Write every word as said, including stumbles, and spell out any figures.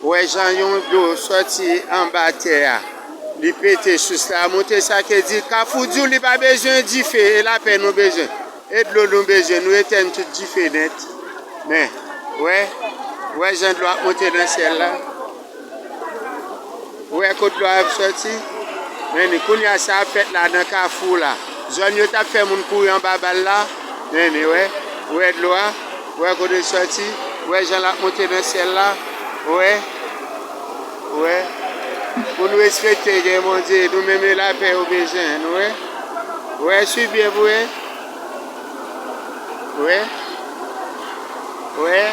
Wè jan yon dlo sòti anba tè a. Li pete sous la, monte, sa ke di Kafou di w li pa bezwen dife, e lapè nou bezwen. E dlo nou bezwen, nou etèn tout dife nèt. Men, wè, wè jan dlo ap monte nan syèl la. Wè kot dlo a ap sòti. Men, kounye a sa ap fèt la nan Kafou la. Zòn yo t ap fè moun kouri anba bal la. Men, wè, wè dlo a. Wè kote l sòti. Wè jan l ap monte nan syèl la. Wè. Wè. Pou nou respekte gen Bondye, nou menm e lapè yo bezwen, nou wè. Wè, swiv byen pou wè. Wè. Wè.